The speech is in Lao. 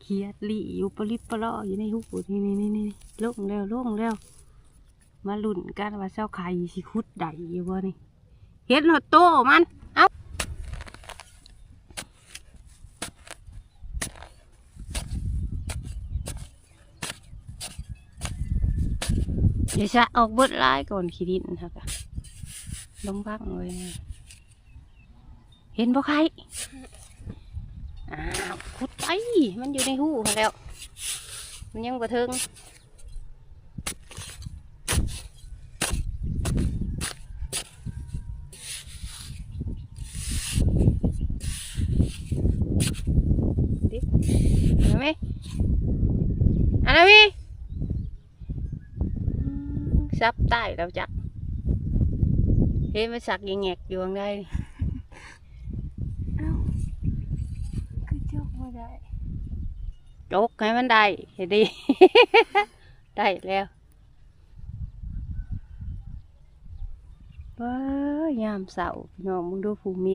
ຂຽດລີ້ຢູ່ປະລິບປະຫຼໍ່ຢູ່ໃນຮູນີ້ ນີ້ໆໆ ລົງແລ້ວ ລົງແລ້ວ. ມາລຸ້ນກັນວ່າຊາວໄຂ່ຊິຂຸດໄດ້ຢູ່ບໍ່ນີ້. ເຫັນຮອດໂຕມັນ. ເອົ້າ ດຽວຊະອອກເບິດຫຼາຍກ່ອນ ຂີ້ດິນຫັ້ນກະ ລອງບັງເບິ່ງ. ເຫັນບໍ່ໄຂ່? ອ້າວ ຂຸດໄປ ມັນຢູ່ໃນຮູຫັ້ນແລ້ວ ມັນຍັງບໍ່ເຖິງ. ເດ້ ເຫັນໄໝ? ອັນນັ້ນມີ ສັບຕາຍແລ້ວຈັກ. ເຫັນມັນສັກແງກໆຢູ່ຂ້າງໃດ. ເອົ້າ ຄືຈົກບໍ່ໄດ້? ຈົກໃຫ້ມັນໄດ້ ເຮັດດີ. ໄດ້ແລ້ວ. ວ້າ ຍາມເຊົ້າ ພີ່ນ້ອງ ເບິ່ງດູພູເມ